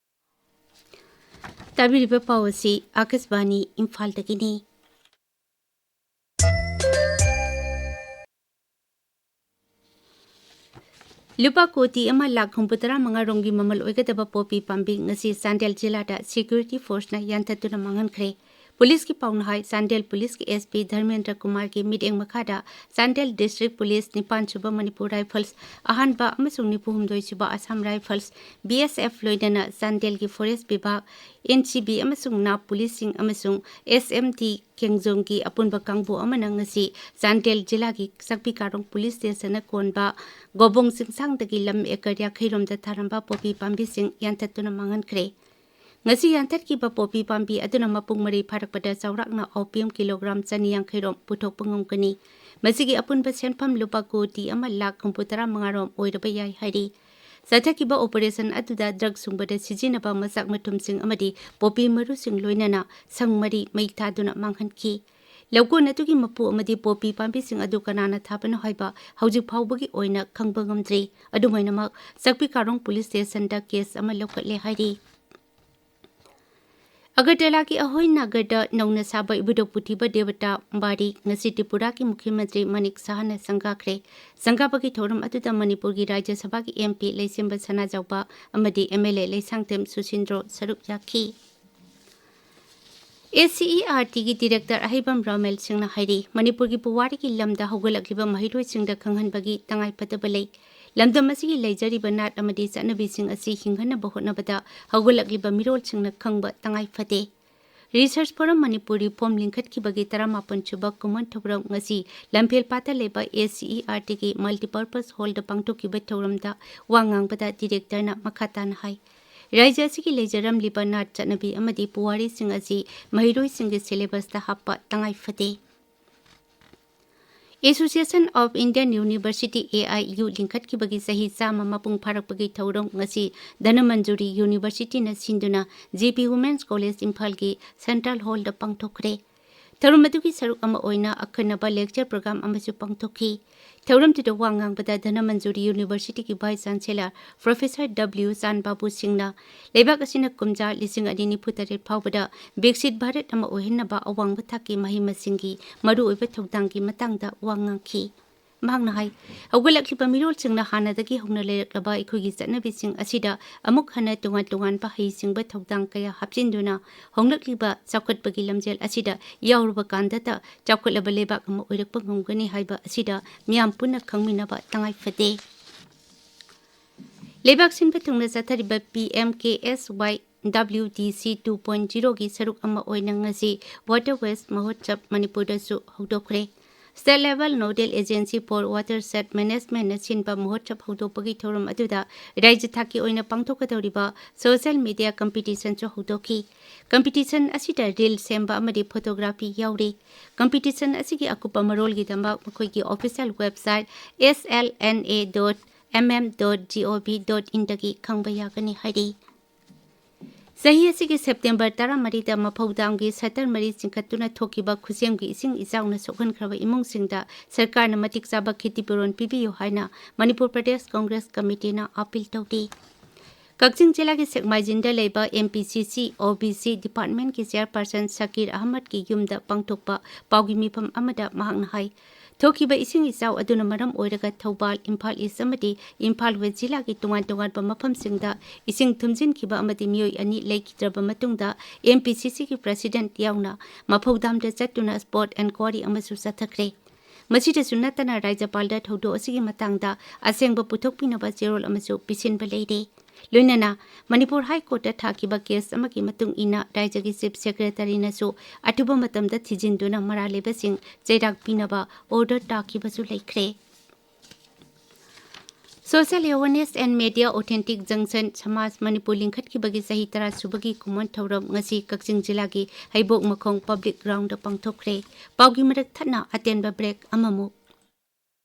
ꯇꯥꯕꯤꯔꯤꯕ ꯄꯥꯎ ꯑꯁꯤ ꯑꯥꯀꯥꯁꯕꯥꯅꯤ ꯏꯝꯐꯥꯜꯗꯒꯤꯅꯤ꯫ ꯂꯨꯄꯥ ꯀꯣꯇꯤ ꯑꯃ ꯂꯥꯈ ꯍꯨꯝꯐꯨꯇꯔꯥ ꯃꯉꯥ ꯔꯣꯝꯒꯤ ꯃꯃꯜ ꯑꯣꯏꯒꯗꯕ ꯄꯣꯄꯤ ꯄꯥꯝꯕꯤ ꯉꯁꯤ ꯆꯥꯟꯗꯦꯜ ꯖꯤꯂꯥꯗ security forceꯅ ꯌꯥꯟꯊꯠꯇꯨꯅ ꯃꯥꯡꯍꯟꯈ꯭ꯔꯦ꯫ ꯄꯨꯂꯤꯁꯀꯤ ꯄꯥꯎꯅ ꯍꯥꯏ, ꯆꯥꯟꯗꯦꯜ ꯄꯨꯂꯤꯁꯀꯤ ꯑꯦꯁ ꯄꯤ ꯙꯔꯃꯦꯟꯗ꯭ꯔ ꯀꯨꯃꯥꯔꯒꯤ ꯃꯤꯠꯌꯦꯡ ꯃꯈꯥꯗ ꯆꯥꯟꯗꯦꯜ district ꯄꯨꯂꯤꯁ, ꯅꯤꯄꯥꯟ ꯁꯨꯕ ꯃꯅꯤꯄꯨꯔ ꯔꯥꯏꯐꯜꯁ ꯑꯍꯥꯟꯕ ꯑꯃꯁꯨꯡ ꯅꯤꯐꯨ ꯍꯨꯝꯗꯣꯏ ꯁꯨꯕ ꯑꯁꯥꯝ ꯔꯥꯏꯐꯜꯁ, ꯕꯤ ꯑꯦꯁ ꯑꯦꯐ ꯂꯣꯏꯅꯅ ꯆꯥꯟꯗꯦꯜꯒꯤ forest ꯕꯤꯚꯥꯒ, ꯑꯦꯟ ꯁꯤ ꯕꯤ ꯑꯃꯁꯨꯡ ꯅꯥꯞ ꯄꯨꯂꯤꯁꯁꯤꯡ ꯑꯃꯁꯨꯡ ꯑꯦꯁ ꯑꯦꯝ ꯇꯤ ꯈꯦꯡꯖꯣꯡꯒꯤ ꯑꯄꯨꯟꯕ ꯀꯥꯡꯕꯨ ꯑꯃꯅ ꯉꯁꯤ ꯆꯥꯟꯗꯦꯜ ꯖꯤꯂꯥꯒꯤ ꯆꯥꯛꯄꯤ ꯀꯥꯔꯣꯡ ꯄꯨꯂꯤꯁ ꯁ꯭ꯇꯦꯁꯟꯅ ꯀꯣꯟꯕ ꯒꯣꯕꯣꯡ ꯆꯤꯡꯁꯥꯡꯗꯒꯤ ꯂꯝ ꯑꯦꯀꯔ ꯌꯥꯡꯈꯩ ꯔꯣꯝꯗ ꯊꯥꯔꯝꯕ ꯄꯣꯄꯤ ꯄꯥꯝꯕꯤꯁꯤꯡ ꯌꯥꯟꯊꯠꯇꯨꯅ ꯃꯥꯡꯍꯟꯈ꯭ꯔꯦ꯫ ꯉꯁꯤ ꯌꯥꯟꯊꯠꯈꯤꯕ ꯄꯣꯄꯤ ꯄꯥꯝꯕꯤ ꯑꯗꯨꯅ ꯃꯄꯨꯡ ꯃꯔꯩ ꯐꯥꯔꯛꯄꯗ ꯆꯥꯎꯔꯥꯛꯅ ꯑꯣꯄꯤꯌꯝ ꯀꯤꯂꯣꯒ꯭ꯔꯥꯝ ꯆꯅꯤ ꯌꯥꯡꯈꯩ ꯔꯣꯝ ꯄꯨꯊꯣꯛꯄ ꯉꯝꯒꯅꯤ꯫ ꯃꯁꯤꯒꯤ ꯑꯄꯨꯟꯕ ꯁꯦꯟꯐꯝ ꯂꯨꯄꯥ ꯀꯣꯇꯤ ꯑꯃ ꯂꯥꯈ ꯍꯨꯝꯐꯨ ꯇꯔꯥ ꯃꯉꯥ ꯔꯣꯝ ꯑꯣꯏꯔꯕ ꯌꯥꯏ ꯍꯥꯏꯔꯤ꯫ ꯆꯠꯊꯈꯤꯕ ꯑꯣꯄꯔꯦꯁꯟ ꯑꯗꯨꯗ ꯗ꯭ꯔꯒ ꯁꯨꯡꯕꯗ ꯁꯤꯖꯤꯟꯅꯕ ꯃꯆꯥꯛ ꯃꯊꯨꯝꯁꯤꯡ ꯑꯃꯗꯤ ꯄꯣꯄꯤ ꯃꯔꯨꯁꯤꯡ ꯂꯣꯏꯅꯅ ꯁꯪ ꯃꯔꯤ ꯃꯩ ꯊꯥꯗꯨꯅ ꯃꯥꯡꯍꯟꯈꯤ꯫ ꯂꯧꯀꯣꯟ ꯑꯗꯨꯒꯤ ꯃꯄꯨ ꯑꯃꯗꯤ ꯄꯣꯄꯤ ꯄꯥꯝꯕꯤꯁꯤꯡ ꯑꯗꯨ ꯀꯅꯥꯅ ꯊꯥꯕꯅꯣ ꯍꯥꯏꯕ ꯍꯧꯖꯤꯛ ꯐꯥꯎꯕꯒꯤ ꯑꯣꯏꯅ ꯈꯪꯕ ꯉꯝꯗ꯭ꯔꯤ꯫ ꯑꯗꯨꯝ ꯑꯣꯏꯅꯃꯛ, ꯆꯥꯛꯄꯤ ꯀꯥꯔꯣꯡ ꯄꯨꯂꯤꯁ ꯁ꯭ꯇꯦꯁꯟꯗ ꯀꯦꯁ ꯑꯃ ꯂꯧꯈꯠꯂꯦ ꯍꯥꯏꯔꯤ꯫ ꯑꯒꯔꯇꯂꯥꯒꯤ ꯑꯍꯣꯏ ꯅꯥꯒꯔꯗ ꯅꯧꯅ ꯁꯥꯕ ꯏꯕꯨꯙꯧ ꯄꯨꯊꯤꯕ ꯗꯦꯕꯇꯥ ꯕꯥꯔꯤ ꯉꯁꯤ ꯇ꯭ꯔꯤꯄꯨꯔꯥꯒꯤ ꯃꯨꯈ꯭ꯌ ꯃꯟꯇ꯭ꯔꯤ ꯃꯅꯤꯛ ꯁꯍꯥꯅ ꯁꯪꯒꯥꯈ꯭ꯔꯦ꯫ ꯁꯪꯒꯥꯕꯒꯤ ꯊꯧꯔꯝ ꯑꯗꯨꯗ ꯃꯅꯤꯄꯨꯔꯒꯤ ꯔꯥꯖ꯭ꯌ ꯁꯚꯥꯒꯤ ꯑꯦꯝ ꯄꯤ ꯂꯩꯁꯦꯝꯕ ꯁꯅꯥꯖꯥꯎꯕ ꯑꯃꯗꯤ ꯑꯦꯝ ꯑꯦꯜ ꯑꯦ ꯂꯩꯁꯥꯡꯊꯦꯝ ꯁꯨꯁꯤꯟꯗ꯭ꯔꯣ ꯁꯔꯨꯛ ꯌꯥꯈꯤ꯫ ꯑꯦꯁ ꯁꯤ ꯏ ꯑꯥꯔ ꯇꯤꯒꯤ ꯗꯤꯔꯦꯛꯇꯔ ꯑꯍꯩꯕꯝ ꯔꯥꯃꯦꯜ ꯁꯤꯡꯅ ꯍꯥꯏꯔꯤ, ꯃꯅꯤꯄꯨꯔꯒꯤ ꯄꯨꯋꯥꯔꯤꯒꯤ ꯂꯝꯗ ꯍꯧꯒꯠꯂꯛꯂꯤꯕ ꯃꯍꯩꯔꯣꯏꯁꯤꯡꯗ ꯈꯪꯍꯟꯕꯒꯤ ꯇꯉꯥꯏꯐꯗꯕ ꯂꯩ꯫ ꯂꯝꯗꯝ ꯑꯁꯤꯒꯤ ꯂꯩꯖꯔꯤꯕ ꯅꯥꯠ ꯑꯃꯗꯤ ꯆꯠꯅꯕꯤꯁꯤꯡ ꯑꯁꯤ ꯍꯤꯡꯍꯟꯅꯕ ꯍꯣꯠꯅꯕꯗ ꯍꯧꯒꯠꯂꯛꯂꯤꯕ ꯃꯤꯔꯣꯜꯁꯤꯡꯅ ꯈꯪꯕ ꯇꯉꯥꯏ ꯐꯗꯦ꯫ ꯔꯤꯁꯔꯁ ꯐꯣꯔꯝ ꯃꯅꯤꯄꯨꯔ ꯔꯤꯐꯣꯔꯝ ꯂꯤꯡꯈꯠꯈꯤꯕꯒꯤ ꯇꯔꯥꯃꯥꯄꯟ ꯁꯨꯕ ꯀꯨꯝꯑꯣꯟ ꯊꯧꯔꯝ ꯉꯁꯤ ꯂꯝꯐꯦꯜꯄꯥꯠꯇ ꯂꯩꯕ ꯑꯦꯁ ꯁꯤ ꯏ ꯑꯥꯔ ꯇꯤꯒꯤ ꯃꯜꯇꯤꯄꯔꯄꯁ ꯍꯣꯜꯗ ꯄꯥꯡꯊꯣꯛꯈꯤꯕ ꯊꯧꯔꯝꯗ ꯋꯥ ꯉꯥꯡꯕꯗ ꯗꯤꯔꯦꯛꯇꯔꯅ ꯃꯈꯥ ꯇꯥꯅ ꯍꯥꯏ, ꯔꯥꯖ꯭ꯌ ꯑꯁꯤꯒꯤ ꯂꯩꯖꯔꯝꯂꯤꯕ ꯅꯥꯠ ꯆꯠꯅꯕꯤ ꯑꯃꯗꯤ ꯄꯨꯋꯥꯔꯤꯁꯤꯡ ꯑꯁꯤ ꯃꯍꯩꯔꯣꯏꯁꯤꯡꯒꯤ ꯁꯤꯂꯦꯕꯁꯇ ꯍꯥꯞꯄ ꯇꯉꯥꯏ ꯐꯗꯦ꯫ Association of Indian University, A I U, ꯂꯤꯡꯈꯠꯈꯤꯕꯒꯤ ꯆꯍꯤ ꯆꯥꯝꯃ ꯃꯄꯨꯡ ꯐꯥꯔꯛꯄꯒꯤ ꯊꯧꯔꯝ ꯉꯁꯤ ꯙꯅꯃꯟꯖꯨꯔꯤ ꯌꯨꯅꯤꯚꯔꯁꯤꯇꯤꯅ ꯁꯤꯟꯗꯨꯅ ꯖꯤ ꯄꯤ ꯋꯨꯃꯦꯟꯁ ꯀꯣꯂꯦꯖ ꯏꯝꯐꯥꯜꯒꯤ ꯁꯦꯟꯇ꯭ꯔꯦꯜ ꯍꯣꯜꯗ ꯄꯥꯡꯊꯣꯛꯈ꯭ꯔꯦ꯫ ꯊꯧꯔꯝ ꯑꯗꯨꯒꯤ ꯁꯔꯨꯛ ꯑꯃ ꯑꯣꯏꯅ ꯑꯈꯟꯅꯕ ꯂꯦꯛꯆꯔ ꯄ꯭ꯔꯣꯒ꯭ꯔꯥꯝ ꯑꯃꯁꯨ ꯄꯥꯡꯊꯣꯛꯈꯤ꯫ ꯊꯧꯔꯝꯗꯨꯗ ꯋꯥ ꯉꯥꯡꯕꯗ ꯙꯅꯃꯟꯖꯨꯔꯤ ꯌꯨꯅꯤꯚꯔꯁꯤꯇꯤꯒꯤ ꯚꯥꯏꯁ ꯆꯥꯟꯁꯦꯂꯔ ꯄ꯭ꯔꯣꯐꯦꯁꯔ ꯗꯕ꯭ꯂꯤꯌꯨ ꯆꯥꯟ ꯕꯥꯕꯨ ꯁꯤꯡꯅ ꯂꯩꯕꯥꯛ ꯑꯁꯤꯅ ꯀꯨꯝꯖꯥ ꯂꯤꯁꯤꯡ ꯑꯅꯤ ꯅꯤꯐꯨ ꯇꯔꯦꯠ ꯐꯥꯎꯕꯗ ꯕꯤꯛꯁꯤꯠ ꯚꯥꯔꯠ ꯑꯃ ꯑꯣꯏꯍꯟꯅꯕ ꯑꯋꯥꯡꯕ ꯊꯥꯛꯀꯤ ꯃꯍꯩ ꯃꯁꯤꯡꯒꯤ ꯃꯔꯨꯑꯣꯏꯕ ꯊꯧꯗꯥꯡꯒꯤ ꯃꯇꯥꯡꯗ ꯋꯥ ꯉꯥꯡꯈꯤ꯫ ꯃꯍꯥꯛꯅ ꯍꯥꯏ, ꯍꯧꯒꯠꯂꯛꯂꯤꯕ ꯃꯤꯔꯣꯜꯁꯤꯡꯅ ꯍꯥꯟꯅꯗꯒꯤ ꯍꯧꯅ ꯂꯩꯔꯛꯂꯕ ꯑꯩꯈꯣꯏꯒꯤ ꯆꯠꯅꯕꯤꯁꯤꯡ ꯑꯁꯤꯗ ꯑꯃꯨꯛ ꯍꯟꯅ ꯇꯣꯉꯥꯟ ꯇꯣꯉꯥꯟꯕ ꯍꯩꯁꯤꯡꯕ ꯊꯧꯗꯥꯡ ꯀꯌꯥ ꯍꯥꯞꯆꯤꯟꯗꯨꯅ ꯍꯣꯡꯂꯛꯂꯤꯕ ꯆꯥꯎꯈꯠꯄꯒꯤ ꯂꯝꯖꯦꯜ ꯑꯁꯤꯗ ꯌꯥꯎꯔꯕ ꯀꯥꯟꯗꯇ ꯆꯥꯎꯈꯠꯂꯕ ꯂꯩꯕꯥꯛ ꯑꯃ ꯑꯣꯏꯔꯛꯄ ꯉꯝꯒꯅꯤ ꯍꯥꯏꯕ ꯑꯁꯤꯗ ꯃꯤꯌꯥꯝ ꯄꯨꯟꯅ ꯈꯪꯃꯤꯟꯅꯕ ꯇꯉꯥꯏ ꯐꯗꯦ꯫ ꯂꯩꯕꯥꯛ ꯁꯤꯟꯕ ꯊꯨꯡꯅ ꯆꯠꯊꯔꯤꯕ ꯄꯤ ꯑꯦꯝ ꯀꯦ ꯑꯦꯁ ꯋꯥꯏ ꯗꯕ꯭ꯂꯤꯎ ꯗꯤ ꯁꯤ ꯇꯨ ꯄꯣꯏꯟ ꯖꯤꯔꯣꯒꯤ ꯁꯔꯨꯛ ꯑꯃ ꯑꯣꯏꯅ ꯉꯁꯤ ꯋꯥꯇꯔ ꯋꯦꯁ ꯃꯍꯣꯠꯁꯕ ꯃꯅꯤꯄꯨꯔꯗꯁꯨ ꯍꯧꯗꯣꯛꯈ꯭ꯔꯦ꯫ State Level Nodal Agency for Watershed Managementꯅ ꯁꯤꯟꯕ ꯃꯍꯣꯠꯁꯕ ꯍꯧꯗꯣꯛꯄꯒꯤ ꯊꯧꯔꯝ ꯑꯗꯨꯗ ꯔꯥꯖ꯭ꯌ ꯊꯥꯛꯀꯤ ꯑꯣꯏꯅ ꯄꯥꯡꯊꯣꯛꯀꯗꯧꯔꯤꯕ social media competitionꯁꯨ ꯍꯧꯗꯣꯛꯈꯤ꯫ Competition ꯑꯁꯤꯗ reel ꯁꯦꯝꯕ ꯑꯃꯗꯤ photography ꯌꯥꯎꯔꯤ꯫ Competition ꯑꯁꯤꯒꯤ ꯑꯀꯨꯞꯄ ꯃꯔꯣꯜꯒꯤꯗꯃꯛ ꯃꯈꯣꯏꯒꯤ official website S L N A dot M M dot G O V dot inꯗꯒꯤ ꯈꯪꯕ ꯌꯥꯒꯅꯤ ꯍꯥꯏꯔꯤ꯫ ꯆꯍꯤ ꯑꯁꯤꯒꯤ September ꯇꯔꯥꯃꯔꯤꯗ ꯃꯐꯧ ꯗꯥꯝꯒꯤ shutter ꯃꯔꯤ ꯆꯤꯡꯈꯠꯇꯨꯅ ꯊꯣꯛꯈꯤꯕ ꯈꯨꯖꯦꯝꯒꯤ ꯏꯁꯤꯡ ꯏꯆꯥꯎꯅ ꯁꯣꯛꯍꯟꯈ꯭ꯔꯕ ꯏꯃꯨꯡꯁꯤꯡꯗ ꯁꯔꯀꯥꯔꯅ ꯃꯇꯤꯛ ꯆꯥꯕ ꯈꯦꯇꯤꯄꯨꯔꯣꯟ ꯄꯤꯕꯤꯌꯨ ꯍꯥꯏꯅ ꯃꯅꯤꯄꯨꯔ ꯄ꯭ꯔꯗꯦꯁ ꯀꯪꯒ꯭ꯔꯦꯁ ꯀꯃꯤꯇꯤꯅ appeal ꯇꯧꯔꯤ꯫ ꯀꯛꯆꯤꯡ ꯖꯤꯂꯥꯒꯤ ꯁꯦꯛꯃꯥꯏꯖꯤꯟꯗ ꯂꯩꯕ M P C C, O B C departmentꯀꯤ chairperson ꯁꯀꯤꯔ ꯑꯍꯃꯗꯀꯤ ꯌꯨꯝꯗ ꯄꯥꯡꯊꯣꯛꯄ ꯄꯥꯎꯒꯤ ꯃꯤꯐꯝ ꯑꯃꯗ ꯃꯍꯥꯛꯅ ꯍꯥꯏ, ꯊꯣꯛꯈꯤꯕ ꯏꯁꯤꯡ ꯏꯆꯥꯎ ꯑꯗꯨꯅ ꯃꯔꯝ ꯑꯣꯏꯔꯒ ꯊꯧꯕꯥꯜ, ꯏꯝꯐꯥꯜ East ꯑꯃꯗꯤ ꯏꯝꯐꯥꯜ West ꯖꯤꯂꯥꯒꯤ ꯇꯣꯉꯥꯟ ꯇꯣꯉꯥꯟꯕ ꯃꯐꯝꯁꯤꯡꯗ ꯏꯁꯤꯡ ꯊꯨꯝꯖꯤꯟꯈꯤꯕ ꯑꯃꯗꯤ ꯃꯤꯑꯣꯏ ꯑꯅꯤ ꯂꯩꯈꯤꯗ꯭ꯔꯕ ꯃꯇꯨꯡꯗ M P C Cꯒꯤ president ꯌꯥꯎꯅ ꯃꯐꯧ ꯗꯥꯝꯗ ꯆꯠꯇꯨꯅ spot enquiry ꯑꯃꯁꯨ ꯆꯠꯊꯈ꯭ꯔꯦ꯫ ꯃꯁꯤꯗꯁꯨ ꯅꯠꯇꯅ ꯔꯥꯖ꯭ꯌꯄꯥꯜꯗ ꯊꯧꯗꯣꯛ ꯑꯁꯤꯒꯤ ꯃꯇꯥꯡꯗ ꯑꯁꯦꯡꯕ ꯄꯨꯊꯣꯛꯄꯤꯅꯕ ꯆꯦꯔꯣꯜ ꯑꯃꯁꯨ ꯄꯤꯁꯤꯟꯕ ꯂꯩꯔꯦ꯫ ꯂꯣꯏꯅꯅ ꯃꯅꯤꯄꯨꯔ High Courtꯇ ꯊꯥꯈꯤꯕ case ꯑꯃꯒꯤ ꯃꯇꯨꯡ ꯏꯟꯅ ꯔꯥꯖ꯭ꯌꯒꯤ Chief Secretaryꯅꯁꯨ ꯑꯊꯨꯕ ꯃꯇꯝꯗ ꯊꯤꯖꯤꯟꯗꯨꯅ ꯃꯔꯥꯜ ꯂꯩꯕꯁꯤꯡ ꯆꯩꯔꯥꯛ ꯄꯤꯅꯕ order ꯇꯥꯈꯤꯕꯁꯨ ꯂꯩꯈ꯭ꯔꯦ꯫ Social Awareness and Media Authentic Junction ꯁꯃꯥꯖ ꯃꯅꯤꯄꯨꯔ ꯂꯤꯡꯈꯠꯈꯤꯕꯒꯤ ꯆꯍꯤ ꯇꯔꯥ ꯁꯨꯕꯒꯤ ꯀꯨꯝꯑꯣꯟ ꯊꯧꯔꯝ ꯉꯁꯤ ꯀꯛꯆꯤꯡ ꯖꯤꯂꯥꯒꯤ ꯍꯩꯕꯣꯛ ꯃꯈꯣꯡ public groundꯗ ꯄꯥꯡꯊꯣꯛꯈ꯭ꯔꯦ꯫ ꯄꯥꯎꯒꯤ ꯃꯔꯛ ꯊꯠꯅ ꯑꯇꯦꯟꯕ break ꯑꯃꯃꯨꯛ꯫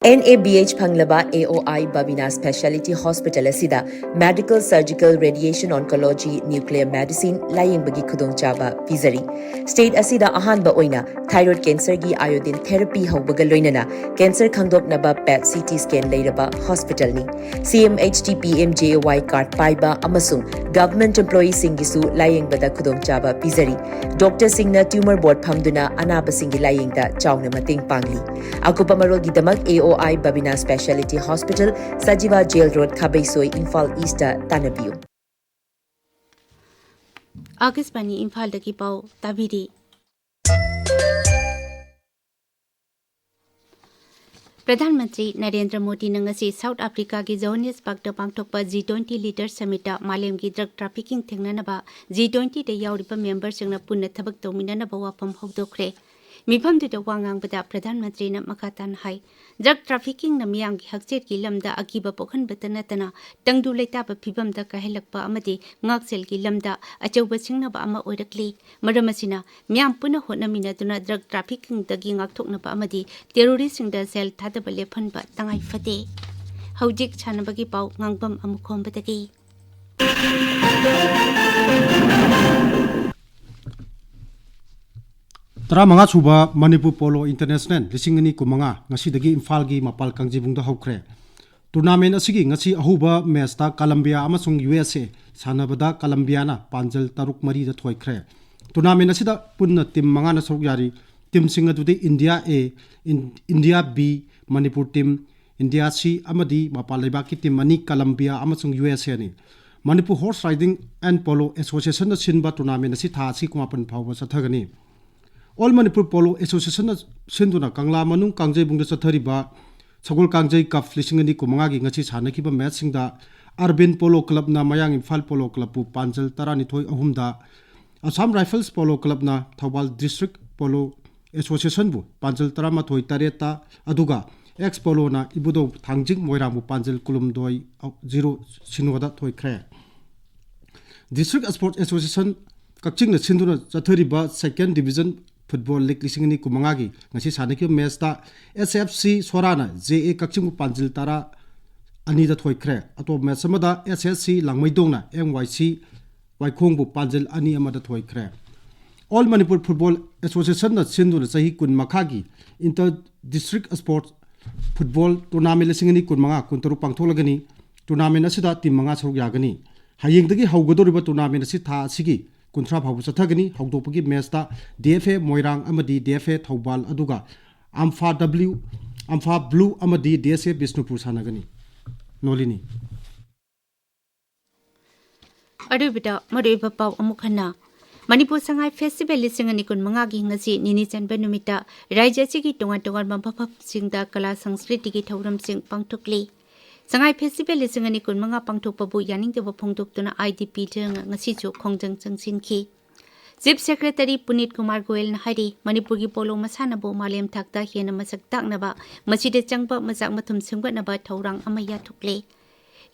N A B H ꯐꯪꯂꯕ A O I Babina Speciality Hospital ꯑꯁꯤꯗ Medical, Surgical, Radiation Oncology, Nuclear Medicine ꯂꯥꯌꯦꯡꯕꯒꯤ ꯈꯨꯗꯣꯡꯆꯥꯕ ꯄꯤꯖꯔꯤ꯫ State ꯑꯁꯤꯗ ꯑꯍꯥꯟꯕ ꯑꯣꯏꯅ thyroid cancerꯒꯤ iodine therapy ꯍꯧꯕꯒ ꯂꯣꯏꯅꯅ cancer ꯈꯪꯗꯣꯛꯅꯕ PET C T scan ꯂꯩꯔꯕ hospitalꯅꯤ꯫ C M H T P M J A Y card ꯄꯥꯏꯕ ꯑꯃꯁꯨꯡ government employeeꯁꯤꯡꯒꯤꯁꯨ ꯂꯥꯌꯦꯡꯕꯗ ꯈꯨꯗꯣꯡꯆꯥꯕ ꯄꯤꯖꯔꯤ꯫ Doctorꯁꯤꯡꯅ tumor board ꯐꯝꯗꯨꯅ ꯑꯅꯥꯕꯁꯤꯡꯒꯤ ꯂꯥꯌꯦꯡꯗ ꯆꯥꯎꯅ ꯃꯇꯦꯡ ꯄꯥꯡꯂꯤ꯫ ꯑꯀꯨꯞꯄ ꯃꯔꯣꯜꯒꯤꯗꯃꯛ A O I Babina Speciality Hospital, Sajiwa Jail Road, ꯈꯥꯕꯩꯁꯣꯏ, Imphal Eastꯇ ꯇꯥꯟꯅꯕꯤꯌꯨ꯫ ꯑꯥꯀꯥꯁꯕꯥꯅꯤ ꯏꯝꯐꯥꯜꯗꯒꯤ ꯄꯥꯎ ꯇꯥꯕꯤꯔꯤ꯫ ꯄ꯭ꯔꯙꯥꯟ ꯃꯟꯇ꯭ꯔꯤ ꯅꯔꯦꯟꯗ꯭ꯔ ꯃꯣꯗꯤꯅ ꯉꯁꯤ South Africaꯒꯤ Johannesburgꯇ ꯄꯥꯡꯊꯣꯛꯄ G twenty leader summitꯇ ꯃꯥꯂꯦꯝꯒꯤ drug trafficking ꯊꯦꯡꯅꯅꯕ G twentyꯗ ꯌꯥꯎꯔꯤꯕ memberꯁꯤꯡꯅ ꯄꯨꯟꯅ ꯊꯕꯛ ꯇꯧꯃꯤꯟꯅꯅꯕ ꯋꯥꯐꯝ ꯍꯧꯗꯣꯛꯈ꯭ꯔꯦ꯫ ꯃꯤꯐꯝꯗꯨꯗ ꯋꯥ ꯉꯥꯡꯕꯗ ꯄ꯭ꯔꯙꯥꯟ ꯃꯟꯇ꯭ꯔꯤꯅ ꯃꯈꯥ ꯇꯥꯅ ꯍꯥꯏ, ꯗ꯭ꯔꯒ ꯇ꯭ꯔꯥꯐꯤꯀꯤꯡꯅ ꯃꯤꯌꯥꯝꯒꯤ ꯍꯛꯁꯦꯜꯒꯤ ꯂꯝꯗ ꯑꯀꯤꯕ ꯄꯣꯛꯍꯟꯕꯇ ꯅꯠꯇꯅ ꯇꯪꯗꯨ ꯂꯩꯇꯥꯕ ꯐꯤꯕꯝꯗ ꯀꯥꯏꯍꯜꯂꯛꯄ ꯑꯃꯗꯤ ꯉꯥꯛꯁꯦꯜꯒꯤ ꯂꯝꯗ ꯑꯆꯧꯕ ꯁꯤꯡꯅꯕ ꯑꯃ ꯑꯣꯏꯔꯛꯂꯤ꯫ ꯃꯔꯝ ꯑꯁꯤꯅ ꯃꯤꯌꯥꯝ ꯄꯨꯟꯅ ꯍꯣꯠꯅꯃꯤꯟꯅꯗꯨꯅ ꯗ꯭ꯔꯒ ꯇ꯭ꯔꯥꯐꯤꯀꯤꯡꯗꯒꯤ ꯉꯥꯛꯊꯣꯛꯅꯕ ꯑꯃꯗꯤ ꯇꯦꯔꯣꯔꯤꯁꯁꯤꯡꯗ ꯁꯦꯜ ꯊꯥꯗꯕ ꯂꯦꯞꯍꯟꯕ ꯇꯉꯥꯏ ꯐꯗꯦ꯫ ꯍꯧꯖꯤꯛ ꯁꯥꯟꯅꯕꯒꯤ ꯄꯥꯎ ꯉꯥꯡꯕꯝ ꯑꯃꯨꯈꯣꯝꯕꯗꯒꯤ꯫ ꯇꯔꯥꯃꯉꯥ ꯁꯨꯕ ꯃꯅꯤꯄꯨꯔ ꯄꯣꯂꯣ ꯏꯟꯇꯔꯅꯦꯁꯅꯦꯜ ꯂꯤꯁꯤꯡ ꯑꯅꯤ ꯀꯨꯟꯃꯉꯥ ꯉꯁꯤꯗꯒꯤ ꯏꯝꯐꯥꯜꯒꯤ ꯃꯄꯥꯜ ꯀꯥꯡꯖꯩꯕꯨꯡꯗ ꯍꯧꯈ꯭ꯔꯦ꯫ ꯇꯨꯔꯅꯥꯃꯦꯟ ꯑꯁꯤꯒꯤ ꯉꯁꯤ ꯑꯍꯧꯕ ꯃꯦꯆꯇ ꯀꯂꯝꯕꯤꯌꯥ ꯑꯃꯁꯨꯡ ꯌꯨ ꯑꯦꯁ ꯑꯦ ꯁꯥꯟꯅꯕꯗ ꯀꯂꯝꯕꯤꯌꯥꯅ ꯄꯥꯟꯖꯜ ꯇꯔꯨꯛ ꯃꯔꯤꯗ ꯊꯣꯏꯈ꯭ꯔꯦ꯫ ꯇꯨꯔꯅꯥꯃꯦꯟ ꯑꯁꯤꯗ ꯄꯨꯟꯅ ꯇꯤꯝ ꯃꯉꯥꯅ ꯁꯔꯨꯛ ꯌꯥꯔꯤ꯫ ꯇꯤꯝꯁꯤꯡ ꯑꯗꯨꯗꯤ India A, in-, India B, Manipur team, India C ꯑꯃꯗꯤ ꯃꯄꯥꯟ ꯂꯩꯕꯥꯛꯀꯤ ꯇꯤꯝ ꯑꯅꯤ ꯀꯂꯝꯕꯤꯌꯥ ꯑꯃꯁꯨꯡ ꯌꯨ ꯑꯦꯁ ꯑꯦꯅꯤ꯫ Manipur horse riding and polo ꯑꯦꯁꯣꯁꯤꯌꯦꯁꯟꯅ ꯁꯤꯟꯕ ꯇꯨꯔꯅꯥꯃꯦꯟ ꯑꯁꯤ ꯊꯥ ꯑꯁꯤ ꯀꯨꯟꯃꯥꯄꯟ ꯐꯥꯎꯕ ꯆꯠꯊꯒꯅꯤ꯫ ꯑꯣꯜ ꯃꯅꯤꯄꯨꯔ ꯄꯣꯂꯣ ꯑꯦꯁꯣꯁꯤꯌꯦꯁꯟꯅ ꯁꯤꯟꯗꯨꯅ ꯀꯪꯂꯥ ꯃꯅꯨꯡ ꯀꯥꯡꯖꯩꯕꯨꯡꯗ ꯆꯠꯊꯔꯤꯕ ꯁꯒꯣꯜ ꯀꯥꯡꯖꯩ ꯀꯞ ꯂꯤꯁꯤꯡ ꯑꯅꯤ ꯀꯨꯟꯃꯉꯥꯒꯤ ꯉꯁꯤ ꯁꯥꯟꯅꯈꯤꯕ ꯃꯦꯠꯁꯁꯤꯡꯗ ꯑꯔꯕꯤꯟ ꯄꯣꯂꯣ ꯀ꯭ꯂꯕꯅ ꯃꯌꯥꯡ ꯏꯝꯐꯥꯜ ꯄꯣꯂꯣ ꯀ꯭ꯂꯕꯄꯨ ꯄꯥꯟꯖꯜ ꯇꯔꯥꯅꯤꯊꯣꯏ ꯑꯍꯨꯝꯗ, ꯑꯁꯥꯝ ꯔꯥꯏꯐꯜꯁ ꯄꯣꯂꯣ ꯀ꯭ꯂꯕꯅ ꯊꯧꯕꯥꯜ ꯗꯤꯁꯇ꯭ꯔꯤꯛ ꯄꯣꯂꯣ ꯑꯦꯁꯣꯁꯤꯌꯦꯁꯟꯕꯨ ꯄꯥꯟꯖꯜ ꯇꯔꯥꯃꯥꯊꯣꯏ ꯇꯔꯦꯠꯇ, ꯑꯗꯨꯒ ꯑꯦꯛꯁ ꯄꯣꯂꯣꯅ ꯏꯕꯨꯙꯧ ꯊꯥꯡꯖꯤꯡ ꯃꯣꯏꯔꯥꯡꯕꯨ ꯄꯥꯟꯖꯜ ꯀꯨꯟꯍꯨꯝꯗꯣꯏ ꯖꯤꯔꯣ ꯁꯤꯅꯣꯗ ꯊꯣꯏꯈ꯭ꯔꯦ꯫ ꯗꯤꯁꯇ꯭ꯔꯤꯛ ꯁ꯭ꯄꯣꯔꯠꯁ ꯑꯦꯁꯣꯁꯤꯌꯦꯁꯟ ꯀꯛꯆꯤꯡꯅ ꯁꯤꯟꯗꯨꯅ ꯆꯠꯊꯔꯤꯕ ꯁꯦꯀꯦꯟ ꯗꯤꯕꯤꯖꯟ ꯐꯨꯠꯕꯣꯜ ꯂꯤꯒ ꯂꯤꯁꯤꯡ ꯑꯅꯤ ꯀꯨꯟꯃꯉꯥꯒꯤ ꯉꯁꯤ ꯁꯥꯟꯅꯈꯤꯕ ꯃꯦꯠꯁꯇ ꯑꯦꯁ ꯑꯦꯐ ꯁꯤ ꯁꯣꯔꯥꯅ ꯖꯦ ꯑꯦ ꯀꯛꯆꯤꯡꯕꯨ ꯄꯥꯟꯖꯤꯜ ꯇꯔꯥ ꯑꯅꯤꯗ ꯊꯣꯏꯈ꯭ꯔꯦ꯫ ꯑꯇꯣꯞꯄ ꯃꯦꯠꯁ ꯑꯃꯗ ꯑꯦꯁ ꯑꯦꯁ ꯁꯤ ꯂꯥꯡꯃꯩꯗꯣꯡꯅ ꯑꯦꯝ ꯋꯥꯏ ꯁꯤ ꯋꯥꯏꯈꯣꯡꯕꯨ ꯄꯥꯟꯖꯤꯜ ꯑꯅꯤ ꯑꯃꯗ ꯊꯣꯏꯈ꯭ꯔꯦ꯫ ꯑꯣꯜ ꯃꯅꯤꯄꯨꯔ ꯐꯨꯠꯕꯣꯜ ꯑꯦꯁꯣꯁꯤꯌꯦꯁꯟꯅ ꯁꯤꯟꯗꯨꯅ ꯆꯍꯤ ꯀꯨꯟ ꯃꯈꯥꯒꯤ inter district sports football tournament ꯂꯤꯁꯤꯡ ꯑꯅꯤ ꯀꯨꯟꯃꯉꯥ ꯀꯨꯟꯇꯔꯨꯛ ꯄꯥꯡꯊꯣꯛꯂꯒꯅꯤ꯫ ꯇꯣꯔꯅꯥꯃꯦꯟ ꯑꯁꯤꯗ ꯇꯤꯝ ꯃꯉꯥ ꯁꯔꯨꯛ ꯌꯥꯒꯅꯤ꯫ ꯍꯌꯦꯡꯗꯒꯤ ꯍꯧꯒꯗꯧꯔꯤꯕ ꯇꯣꯔꯅꯥꯃꯦꯟ ꯑꯁꯤ ꯊꯥ ꯑꯁꯤꯒꯤ ꯀꯨꯟꯊ꯭ꯔꯥ ꯐꯥꯎꯕ ꯆꯠꯊꯒꯅꯤ꯫ ꯍꯧꯗꯣꯛꯄꯒꯤ ꯃꯦꯠꯁꯇ ꯗꯤ ꯑꯦꯐ ꯑꯦ ꯃꯣꯏꯔꯥꯡ ꯑꯃꯗꯤ ꯗꯤ ꯑꯦꯐ ꯑꯦ ꯊꯧꯕꯥꯜ, ꯑꯗꯨꯒ ꯑꯝꯐꯥ ꯗꯕ꯭ꯂꯤꯎ, ꯑꯝꯐꯥ ꯕ꯭ꯂꯨ ꯑꯃꯗꯤ ꯗꯤ ꯑꯦꯁ ꯑꯦ ꯕꯤꯁꯅꯨꯄꯨꯔ ꯁꯥꯟꯅꯒꯅꯤ꯫ ꯅꯣꯂꯤꯅꯤ꯫ ꯑꯔꯣꯏꯕꯗ ꯃꯔꯨꯑꯣꯏꯕ ꯄꯥꯎ ꯑꯃꯨꯛ ꯍꯟꯅ꯫ ꯃꯅꯤꯄꯨꯔ ꯁꯉꯥꯏ ꯐꯦꯁꯇꯤꯚꯦꯜ ꯂꯤꯁꯤꯡ ꯑꯅꯤ ꯀꯨꯟꯃꯉꯥꯒꯤ ꯉꯁꯤ ꯅꯤꯅꯤ ꯆꯟꯕ ꯅꯨꯃꯤꯠꯇ ꯔꯥꯖ꯭ꯌ ꯑꯁꯤꯒꯤ ꯇꯣꯉꯥꯟ ꯇꯣꯉꯥꯟꯕ ꯃꯐꯝꯁꯤꯡꯗ ꯀꯂꯥ ꯁꯪꯁꯀ꯭ꯔꯤꯇꯤꯒꯤ ꯊꯧꯔꯝꯁꯤꯡ ꯄꯥꯡꯊꯣꯛꯂꯤ꯫ ꯁꯉꯥꯏ ꯐꯦꯁꯇꯤꯚꯦꯜ ꯂꯤꯁꯤꯡ ꯑꯅꯤ ꯀꯨꯟꯃꯉꯥ ꯄꯥꯡꯊꯣꯛꯄꯕꯨ ꯌꯥꯅꯤꯡꯗꯕ ꯐꯣꯡꯗꯣꯛꯇꯨꯅ ꯑꯥꯏ ꯗꯤ ꯄꯤ ꯗ ꯉꯁꯤꯁꯨ ꯈꯣꯡꯖꯪ ꯆꯪꯁꯤꯟꯈꯤ꯫ ꯆꯤꯐ ꯁꯦꯀ꯭ꯔꯦꯇꯔꯤ ꯄꯨꯅꯤꯠ ꯀꯨꯃꯥꯔ ꯒꯣꯌꯦꯜꯅ ꯍꯥꯏꯔꯤ, ꯃꯅꯤꯄꯨꯔꯒꯤ ꯄꯣꯂꯣ ꯃꯁꯥꯟꯅꯕꯨ ꯃꯥꯂꯦꯝ ꯊꯥꯛꯇ ꯍꯦꯟꯅ ꯃꯁꯛ ꯇꯥꯛꯅꯕ ꯃꯁꯤꯗ ꯆꯪꯕ ꯃꯆꯥꯛ ꯃꯊꯨꯝ ꯁꯦꯝꯒꯠꯅꯕ ꯊꯧꯔꯥꯡ ꯑꯃ ꯌꯥꯊꯣꯛꯂꯦ꯫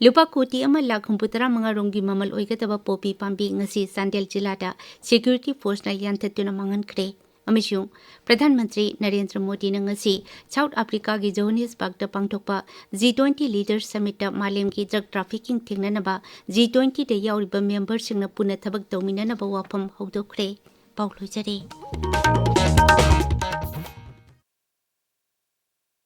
ꯂꯨꯄꯥ ꯀꯣꯇꯤ ꯑꯃ ꯂꯥꯈ ꯍꯨꯝꯐꯨ ꯇꯔꯥ ꯃꯉꯥ ꯔꯣꯝꯒꯤ ꯃꯃꯜ ꯑꯣꯏꯒꯗꯕ ꯄꯣꯄꯤ ꯄꯥꯝꯕꯤ ꯉꯁꯤ ꯆꯥꯟꯗꯦꯜ ꯖꯤꯂꯥꯗ ꯁꯦꯀ꯭ꯌꯨꯔꯤꯇꯤ ꯐꯣꯔꯁꯅ ꯌꯥꯟꯊꯠꯇꯨꯅ ꯃꯥꯡꯍꯟꯈ꯭ꯔꯦ꯫ ꯑꯃꯁꯨꯡ ꯄ꯭ꯔꯙꯥꯟ ꯃꯟꯇ꯭ꯔꯤ ꯅꯔꯦꯟꯗ꯭ꯔ ꯃꯣꯗꯤꯅ ꯉꯁꯤ ꯁꯥꯎꯠ ꯑꯐ꯭ꯔꯤꯀꯥꯒꯤ ꯖꯣꯍꯥꯅꯦꯁꯕꯔꯒꯇ ꯄꯥꯡꯊꯣꯛꯄ ꯖꯤ ꯇ꯭ꯋꯦꯟꯇꯤ ꯂꯤꯗꯔꯁ ꯁꯃꯤꯠꯇ ꯃꯥꯂꯦꯝꯒꯤ ꯗ꯭ꯔꯒ ꯇ꯭ꯔꯥꯐꯤꯀꯤꯡ ꯊꯤꯡꯅꯅꯕ ꯖꯤ ꯇ꯭ꯋꯦꯟꯇꯤꯗ ꯌꯥꯎꯔꯤꯕ ꯃꯦꯝꯕꯔꯁꯤꯡꯅ ꯄꯨꯟꯅ ꯊꯕꯛ ꯇꯧꯃꯤꯟꯅꯅꯕ ꯋꯥꯐꯝ ꯍꯧꯗꯣꯛꯈ꯭ꯔꯦ꯫ ꯄꯥꯎ ꯂꯣꯏꯖꯔꯦ꯫